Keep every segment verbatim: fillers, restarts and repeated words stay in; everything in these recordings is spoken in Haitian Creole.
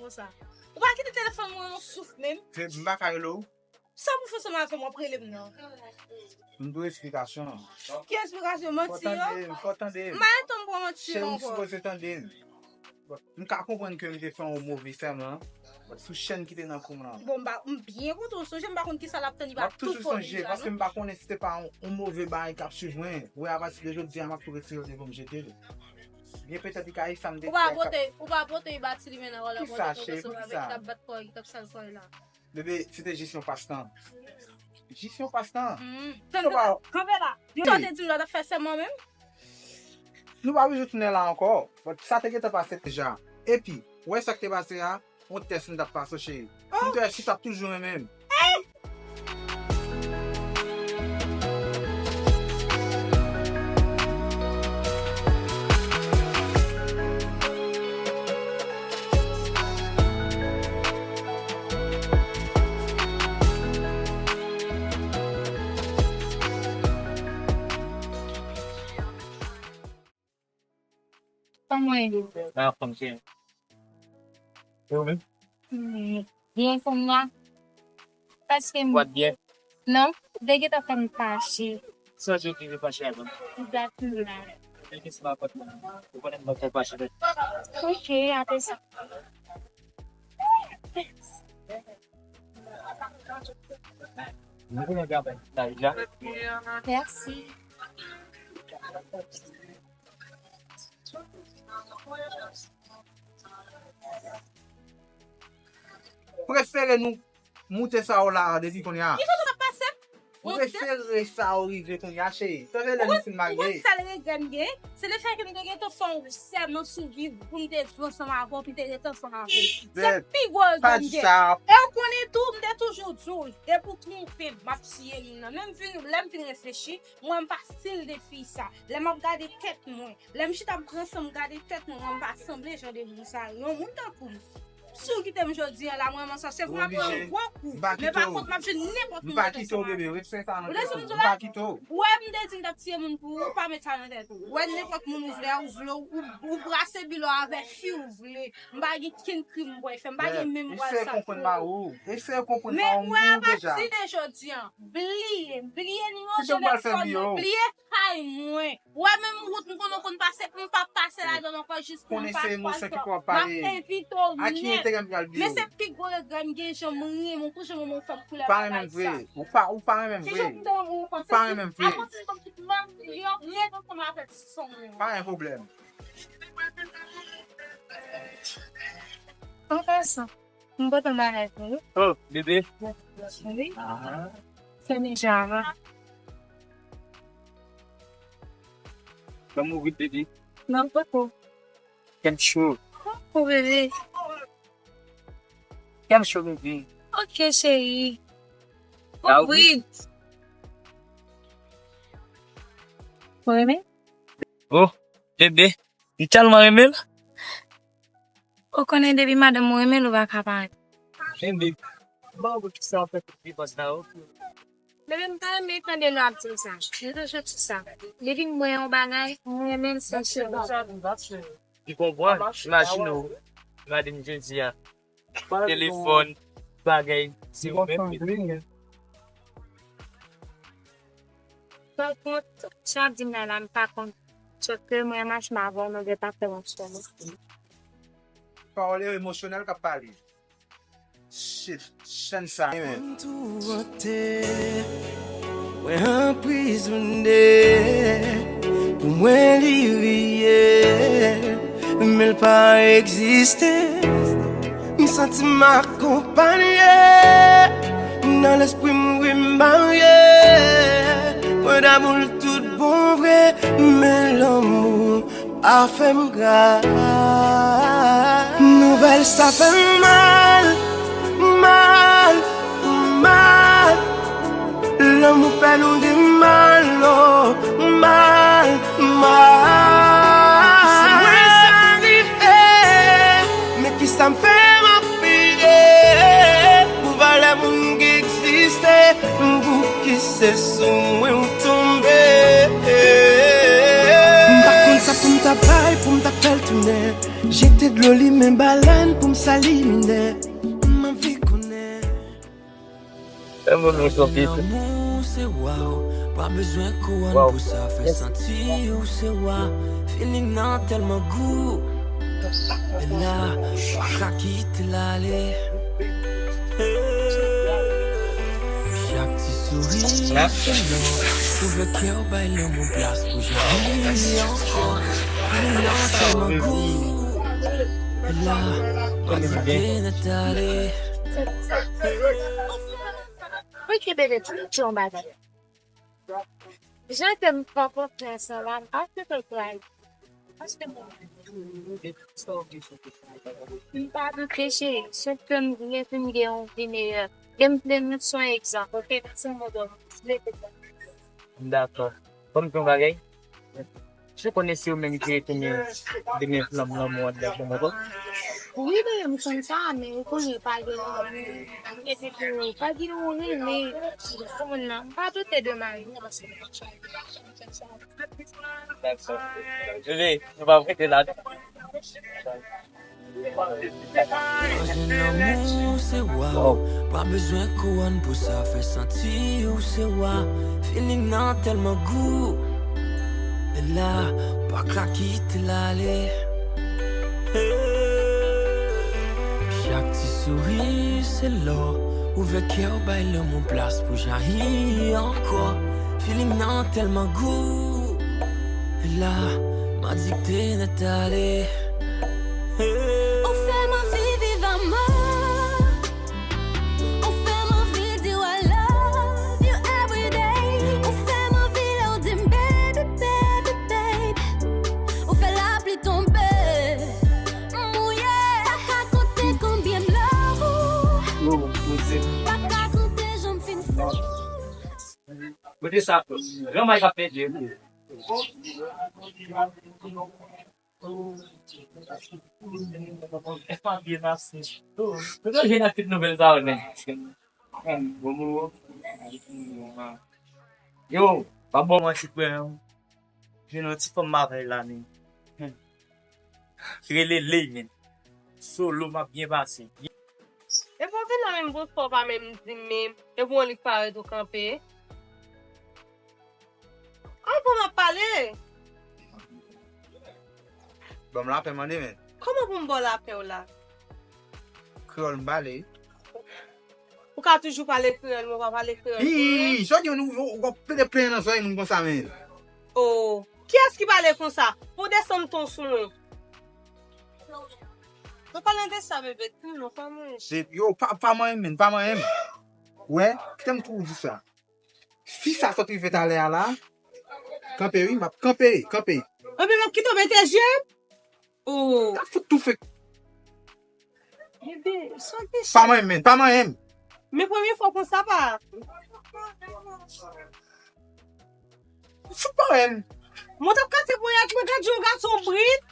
Sa. Ou pa kite telefòn mwen yon souf menm. Se m pa ka rele w. Sa pou fè ansanm avè m, w ap rele m nan. M dwe esplikasyon. Ki esplikasyon? Manti yo? Fò tande m. M pa gen tan pou manti yo ankò. Cheri, m sipoze tande m. M ka konprann ke m te fè yon move sèman sou chèn ki te nan kou m lan. Bon, m pa, m byen kontan w sonje, m pa konn kisa l ap tann, li pa tou fò deja, non? M ap toujou sonje, paske m pa konnen si se pa yon, yon move bagay k ap swiv mwen. Wè, apati de jodi a, m ap tou retire l devan m jete l. Byen petèt li ka e sa m te fè. Ou pa pote, ou pa pote bati li men nan wòl la, pote tou sou avèk k ap bat kò, k ap sal kò la. Bebe, se te jis yon pastan. Jis yon pastan. Kanpe la. Yo te di m lè w t ap fè sèman menm. Nou pa bezwen tounen la ankò. But sa te gentan pase deja. Epi, ou wè sa k te pase a? Yon tès m t ap pase w, cheri. M te wè si w t ap toujou renmen m. Kòman w ye? Anfòm, cheri. E ou menm? Hmm, byen kòm mwen. Paske m... Ou ap byen? Non, m te gentan fè m fache. Sa w te rive fache avè m? M t ap vin la. Ou konnen m pa fè fache. Ok, apre sa. Nou konnen gade la deja. Mèsi. Prefere nou moute sa yo la depi kounye a. Kisa k ap pase? Prefere sa yo rive kounye a, cheri. Tande lè nou fin marye. Ou konn sèl regrè m gen? Se lefètke m te gentan fè yon sèman sou vi pou m te viv ansanm avè w, pou m te rete ansanm avè w. Se pi gwo regrè m gen. E w konnen tou, m te toujou di w, depi w twonpe m, m ap tiye moun nan. Men m vin, lè m vin reflechi, mwen m pa stil de fi sa. Lè m ap gade tèt mwen, lè m chita m pran san m gade tèt mwen, mwen m pa sanble jan de moun sa yo. Yon moun tankou m, si w kite m jodi a la, mwen menm sa, se pou m ap pran yon gwo kou. Men pa kont, m ap jwenn nenpòt moun nan ansanm avè m. Ou tande sa m di w la? Ou wè m te di m t ap tiye moun pou ou, pa met sa nan tèt ou. Ou wè nenpòt moun ou vle a, ou vle, ou, ou brase bilo avè fi ou vle. M pa gen kenn krim m pral fè, m pa gen menm m pral sa pou ou. Men ou wè, apati de jodi a, bliye, bliye nimewo telefòn mwen, bliye kay mwen. Ou wè menm wout m konnen w konn pase, m p ap pase ladan l ankò jis pou m pa pase. M ap envite w nèt. Men se pi gwo regrè m gen, jan m renmen w, jan manman w fè m koule bagay sa. Ou pa, ou pa renmen m vre. Ou pa renmen m vre. Akonsi m tout manm yo, rete ansanm avèk sisonm yo. Pa gen pwoblèm. An pasan, m pote yon bagay pou ou. Oh, bebe. Wi. Ah. Se deja avan. Ban m ouvri, bebe. Non, poko. Kè m cho. Poko, bebe. Kè m cho, bebe. Ok, cheri. Ouvri. Ou renmen? Oh, bebe. M tèlman renmen l. Ou konnen depi madanm ou renmen l, ou pa ka pa renmen. Bebe, m pa konn kisa w fè tout depans sa yo. Bebe, m ta renmen tande lè w ap di m sa. M toujou di sa. Li vin mwen yon bagay, mwen renmen l, se cheri. Li konprann, imajine w, madanm jodi a. Telefòn, bagay, se ou menm ki. Pa kont, sa w ap di m la, la, m pa kont. Sòt ke mwen mache m avè w, nou gen pa fè yon sèl. Pawòl emosyonèl k ap pale. Shit, chenn sa, man. Mwen anprizone, pou mwen li reyèl, men l pa egziste. M santi m akonpanye, nan lespri m wi m marye. Mwen damou l tout bon vre, men lanmou a fè m gra. Nouvèl sa fè m mal, mal, mal. Lanmou fè nou di mal, oh, mal, mal. Si mwen sa rive, men kisa m fè m ap peye pou valè moun ki egziste, pou ki se sou mwen ou tonbe. M pa konn sa pou m ta bay, pou m ta fè l tounen. Jete Dlo limen balèn pou m sali minè. M anvi konnen. Fè m yon sòti tou. Lanmou se waw, pa bezwen kouwòn pou sa fè santi ou se wa. Feeling nan tèlman gou. E la, pa ka kite l ale. Chak ti souri se lò. Ouvè kè w, bay lanmou plas pou jayi ankò. Feeling nan tèlman gou. E la, pa kite nèt ale. Ok, bebe, di m yon bagay. Jan ke m rankontre ansanm la, m pa fè kèk bagay. Paske m pa doute, cheri, sèt ke m vle vin gen yon vi meyè. E m vle nou se yon egzanp, ok? Pèsonn mwen dòmi. M dakò. Ban m di yon bagay. Jan konnen se ou menm ki retounen demen flanm lanmou an anndan kò mwen ankò. Wi, bebe, m konn sa, men ou konnen pa gen, e se fini. Pa gen yon renmen pou moun nan. M pa doute de mari. Bebe, nou pa prete la. Lanmou se waw, pa bezwen kouwòn pou sa fè santi ou se wa. Feeling nan tèlman gou. E la, pa ka kite l ale. Chak ti souri se lò. Ouvè kè w, bay lanmou plas pou jayi ankò. Feeling nan tèlman gou. E la, m adikte nèt ale. Ou fè m anvi viv amò. Ou fè m anvi di w I love you every day. Ou fè m anvi lè w di m baby, baby, baby. Ou fè lapli tonbe, m mouye. Pa ka konte konbyen m love ou. Pa ka konte jan m fin fou. Kote sa, gran may k ap pèdi. Yo, yo, pa bon manti frè, jwenn yon ti fanm m avè l la, men. Ki rele Ley, men. Solo, m ap byen pase. Epi w vin la menm, bonswa w pa menm di m, men. Epi w li k parèt ou kanpe. Anvan m ap pale. Ban m lapè mande, men. Kòman pou m ba w lapè w la? Kreyòl m pale. Ou ka toujou pale kreyòl, men w pa pale kreyòl pou mwen. Hi, sa w gen, ou, ou, ou ap plede plenyen nan zòrèy moun konsa, men. Oh, kiyès ki pale konsa? Pou desann ton sou nou. Nou pale de sa, bebe, tou non, pa manje. Yo, pa, pa manyen m, men, pa manyen m. Wè, kite m tou di sa. Fi sa sot rive talè a la. Kanpe wi, m ap kanpe, kanpe. Ebyen, m ap kite w mete je. Oh. T ap fout toufe. Bebe, sa w te chè? Pa manyen m, men, pa manyen m. Men premye fwa konsa pa. Fout manyen m. Mwen t ap kase ponyèt mwen, gad yon gason brit.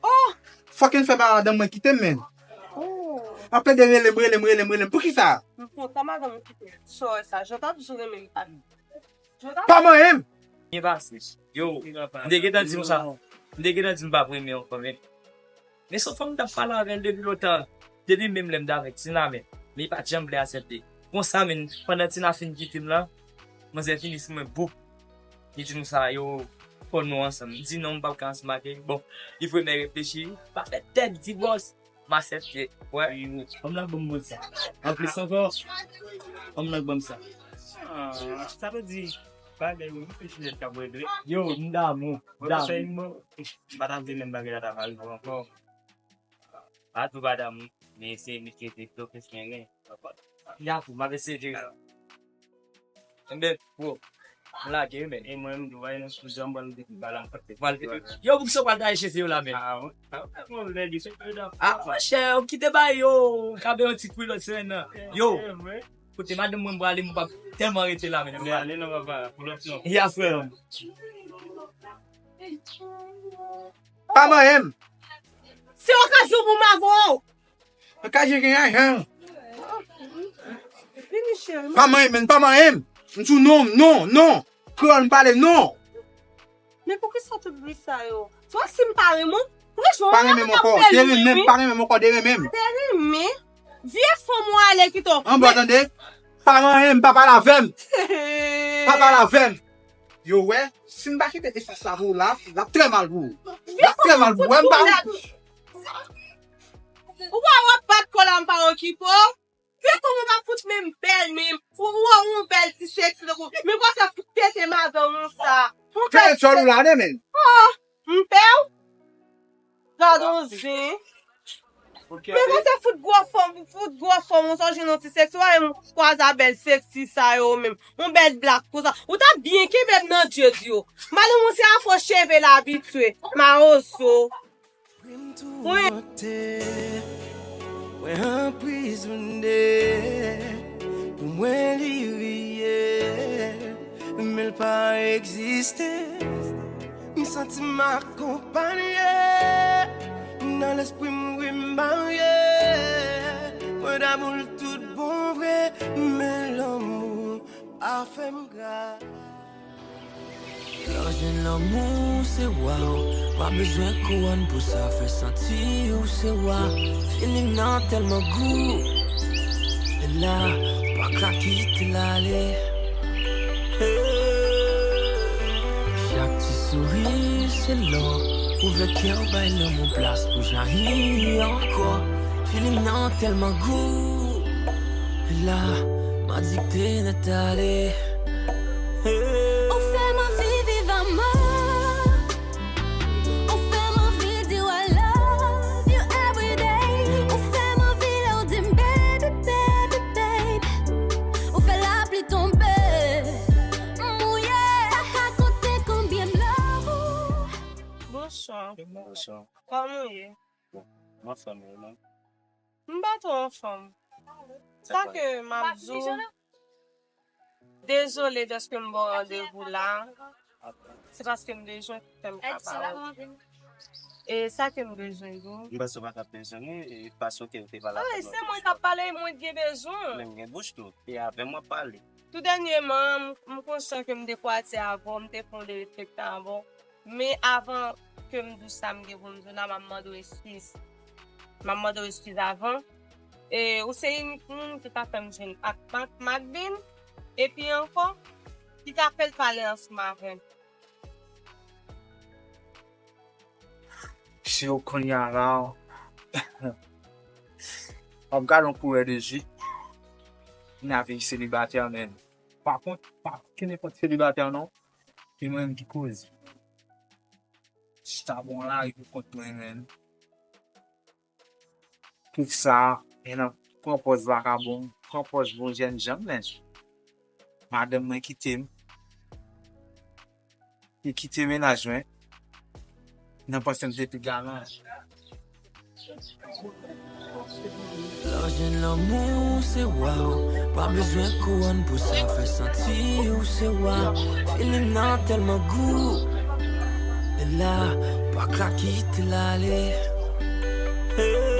Oh! Fucking fè ba madanm mwen kite m, men. Oh. Ap plede rele m, rele m, rele m, rele m. Poukisa? M kontan madanm ou kite m. Sa w wè sa, jan w t ap di w renmen m pa. Pa manyen m! Byen pase. Yo, m te gentan di w sa. M te gentan di m p ap renmen w kanmenm. Men se yon fanm m t ap pale avè l depi lontan. Depi menm lè m t avèk Tina menm. Men li pa t janm vle aksepte. Konsa menm, pandan Tina fin kite m lan, manzè vini sou mwen, boup. Li di m sa, yo, fò nou ansanm. M di non, m p ap ka ansanm ak li. Bon, li premye reflechi, pa fè tèt, divòs. M aksepte. Wè. Fanm nan ban m bon sa. Anplis ankò, fanm nan ban m sa. Ah, sa vle di, bagay yo, reflechi nèt k ap regle. Yo, m damou, m damou. M pa t ap di menm bagay la t ap rive ankò. Pa tou pa damou, men se li ki te bloke chemen. Li a fou, m ap eseye jere l. Enben, bro, m lage wi, men. E mwen, m di w, bay nan sou jan m pral depi bal la, m pral depi bal la. Yo, poukisa w pral gaye cheve yo la, men? Ah, wi. Ah, wi, mwen, lè di, se pè dam. Ah, monchè, w kite bay yo, kabe yon ti kwi lòt semèn nan. Yo, kote madanm mwen, m prale, m p ap tèlman rete la, men. Men ale non, papa, pou lòt non. Ya, frè m. Pa manyen m. Se okazyon pou m avè w. Okazyon gen ajan. Vini, cheri. Pa manyen m, men, pa manyen m. M di w non, non, non. Kreyòl m pale, non. Men poukisa tout bri sa yo? Se wè si m pa renmen w, Franchman, pa renmen m ankò, derenmen m, pa renmen m ankò, derenmen m. Derenmen? Vye fanm ou ale kite w. Anba, tande? Pa renmen m, pa pale avè m. Pa pale avè m. Yo wè, si m pa kite espas la pou ou la, l ap trè mal pou ou. L ap trè mal pou ou. Wè m pa. Ou pa wè pa t kò la, m pa okipe w. Vye fanm ou pa fout menm bèl menm. Ou wè yon bèl ti seksi tankou. Men konsa fout tete madanm ou sa. Fè tchòl ou la, non, men. Oh, m pè w. Gad yon zen. Men konsa fout gwo fanm, fout gwo fanm, ou sonje yon ti seksi, ou pa menm kwaze a bèl seksi sa yo menm. Yon bèl blak konsa. Ou ta byen kenbe m nan djed yo. Malè mwen se afò cheve l abitye. Mawozo. Wi. Mwen anprizone, pou mwen li reyèl, men l pa egziste. M santi m akonpanye, nan lespri m wi m marye. Mwen damou l tout bon vre, men lanmou a fè m gra. Lè w jwenn lanmou se wa w, pa bezwen kouwòn pou sa fè santi w se wa. Feeling nan tèlman gou, e la, pa ka kite l ale. Hey. Chak ti souri se lò, ouvè kè w bay lanmou plas pou jayi ankò. Feeling nan tèlman gou, e la, m adikte nèt ale. Ou fè m anvi viv amò. Ou fè m anvi di w I love you every day. Ou fè m anvi lè w di m baby, baby, baby. Ou fè lapli tonbe, m mouye. Pa ka konte konbyen m love ou. Bonswa. Bonswa. Kòman w ye? Bon, m anfòm, e ou menm? M pa twò anfòm. Sa ke m ap di w, dezole dèske m ba w randevou la. Se paske m bezwen fè m ka ba w. E sa ke m bezwen di w. M panse w pa t ap bezwen m, e fason ke w te pale avèk mwen. Ay, se mwen k ap pale, mwen t gen bezwen w. Men m gen bouch tou, e avè m w ap pale. Tou dènyèman, m, m konsyan ke m te kwaze avè w, m te fè yon derespekte avè w. Men avan ke m di w sa m gen pou m di w la, m ap mande w eskiz. M ap mande w eskiz avan. E ou se inik moun ki ka fè m jwenn ak Mak-, Makbin. Epi ankò, ki ka fè l pale ansanm avè m. Si w kounye a la, w ap gade yon koulè de je, n a vin selibatè, men pa kont, pa kenenpòt selibatè, non. Se mwen menm ki koze. Chita bò lari pou kont mwen menm. Tout sa, men nan pran pòz vakabon, pran pòz bon jènjan, men madanm mwen kite m. Li kite mennaj mwen. Nan panse m se pi galan. Lè w jwenn lanmou se wa w, pa bezwen kouwòn pou sa fè santi w se wa. Feeling nan tèlman gou, e la, pa ka kite l ale. Hey.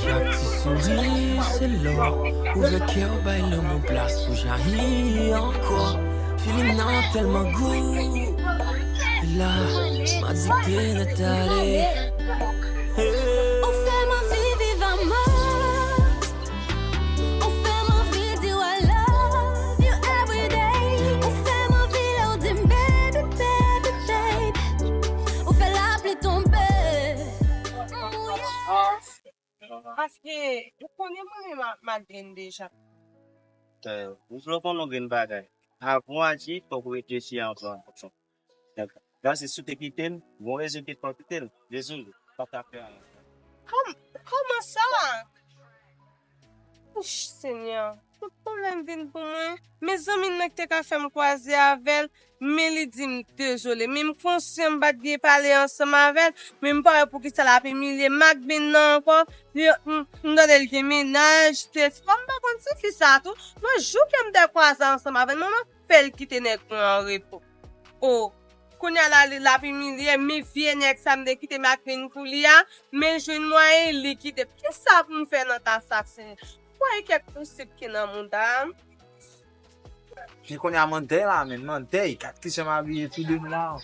Chak ti souri se lò, ouvè kè w bay lanmou plas pou jayi ankò. Feeling nan tèlman gou. La, m adikte nèt ale. Ou fè m anvi viv amò. Ou fè m anvi di w I love you every day. Ou fè m anvi lè w di m baby, baby, baby. Ou fè lapli tonbe. M mouye. Paske ou konnen mwen renmen Madeleine deja. Ou vle w konnen yon grenn bagay. Avan w aji, fòk ou reflechi avan w aji. Donk, la se si w te kite l, gon rezon ki fè w kite l. Dezole, pa ka fè anyen. Kòm-, kòman sa? Ouch, Senyè, tout pwoblèm vin pou mwen. Men zanmi m nan ki te ka fè m kwaze avè l, men li di m dezole. Men m konsyan m pa t byen pale ansanm avè l, men m pa wè poukisa l ap imilye Makbin nan ankò. Li, m, m tande l gen mennaj, se, se kòm m pa konn se fi sa tou. Mwen, jou ke m te kwaze ansanm avè l, mwen, mwen fè l kite nèg mwen an repo. O, kounye a la, li, l ap imilye m, men vye nèg sa m te kite Makbin pou li a, men jwenn mwayen li kite m. Kisa pou m fè nan ka sa, Senyè? Kwè kèk prensip ki nan mouda m. Pi kounye a m an dèy la, men m an dèy. Gad kijan m abiye tou de nwa.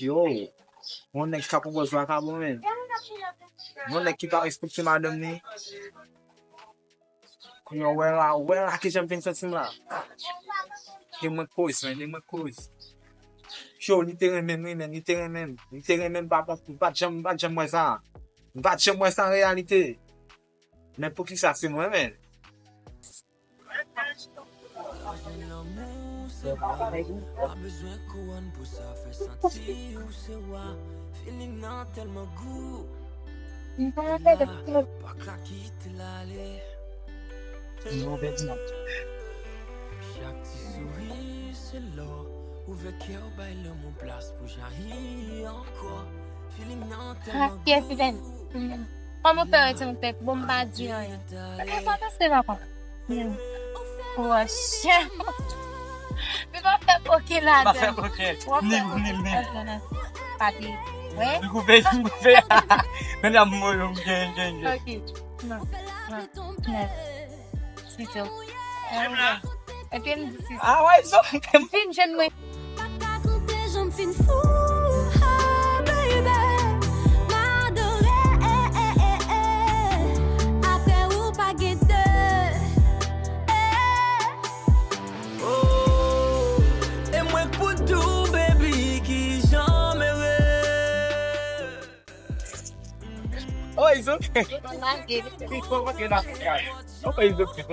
Yo. Yon nèg ki ka pran pòz vakabon, men. Yon nèg ki pa respekte madanm li. Kounye a, w wè la, w wè la kijan m vin santi m la. Gen mwen koz, men, gen mwen koz. Yo, li te renmen m, wi, men, li te renmen m. Li te renmen m, pa, pa, m pa t janm, m pa t janm wè sa. M pa t janm wè sa an reyalite. Men poukisa se mwen, men? Lanmou se blan, pa bezwen kouwòn pou sa fè santi ou se wa. Feeling nan tèlman gou. Li la, pa ka kite l ale. Chak ti souri se lò. Ouvè kè w, bay lanmou plas pou jayi ankò. Feeling nan tèlman gou. Kòman w fè retire tèt? Bon, m pa di anyen. E pa pase la konsa. Wòch. Li pa fè okenn ladan. Pa fè okenn. Ni, ni, ni. Papi. Wi. M koupe, m koupe. Men la, m gen, gen, gen. Ok. Non. Non. Non. Sisou. Epi m di sisou. Ah, wè, so. M fin jwenn mwen. Pa ka konte jan m fin fou, oh, baby. M adore, eh, eh, eh, eh. Apre ou pa gen de, eh. Oh, e mwen k pou di w, baby, kijan m ere. Oh, it's okay. It's okay. Oh, it's okay.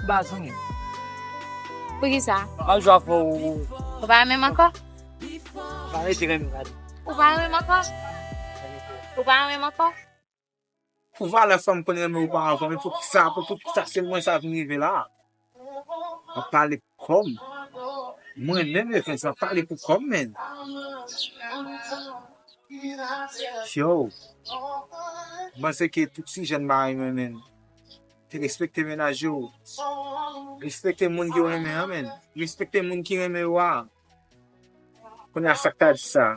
Bazou. Poukisa? Al jwa fò ou. Ou pa renmen m ankò? Pa rete renmen gade. Ou pa renmen m ankò? Ou pa renmen m ankò? Pou valè fanm konn renmen oparavan, men poukisa, pou, poukisa se mwen sa vin rive la? M ap pale pou kò m. Mwen menm, Evens, m ap pale pou kò m, men. Yo. M panse ke tout ti jèn bagay mwen, men. Te respekte mennaj yo. Respekte moun ki w renmen an, men. Respekte moun ki renmen yo a. Kounye a, sa k ta di sa?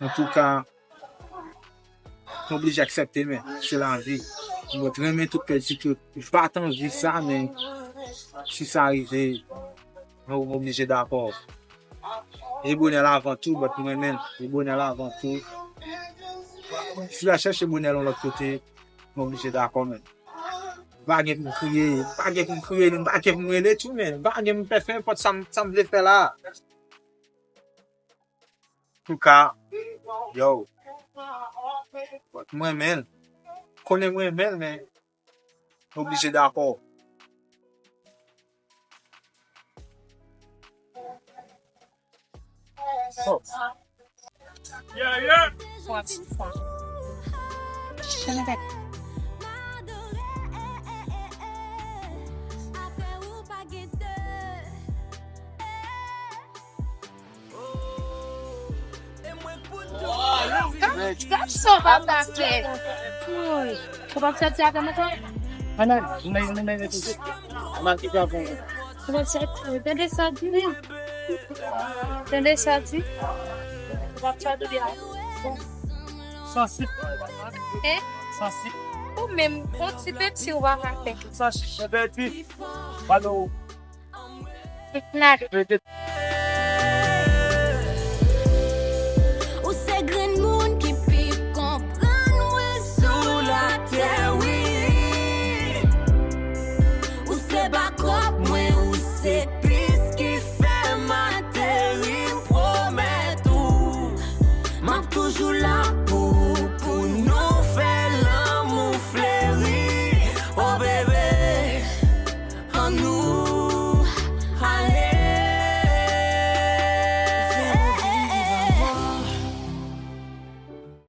Antouka, nou oblije aksepte, men se lavi. Mwen renmen tout kè di tout. Ou pa t anvi sa, men si sa rive, nou oblije dakò. E bonè la avan tou, but mwen menm, e bonè la avan tou. Si w al chèche bonè l yon lòt kote, nou oblije dakò, men. M pa gen pou m kriye, m pa gen pou m kriye, m pa gen pou m rele tou, men. M pa gen pou m fè, fè nenpòt sa m, sa m vle fè la. Antouka, yo. Mwen renmen l. Konnen mwen renmen l, men oblije dakò. Oh. Yeah, yeah. Gad, gad sa w p ap ka fè. Woy. Ou p ap sòti avè m ankò? Ann al, nou men, nou men rete. M al kite avè w. Ou p ap sòti, tande sa w di menm. Tande sa w di. Ou p ap sòti avè m. Sansib. Hein? Sansib. Ou menm, yon ti peti ou pa ka fè. Sansib, peti. Pale w. Nada. Peti.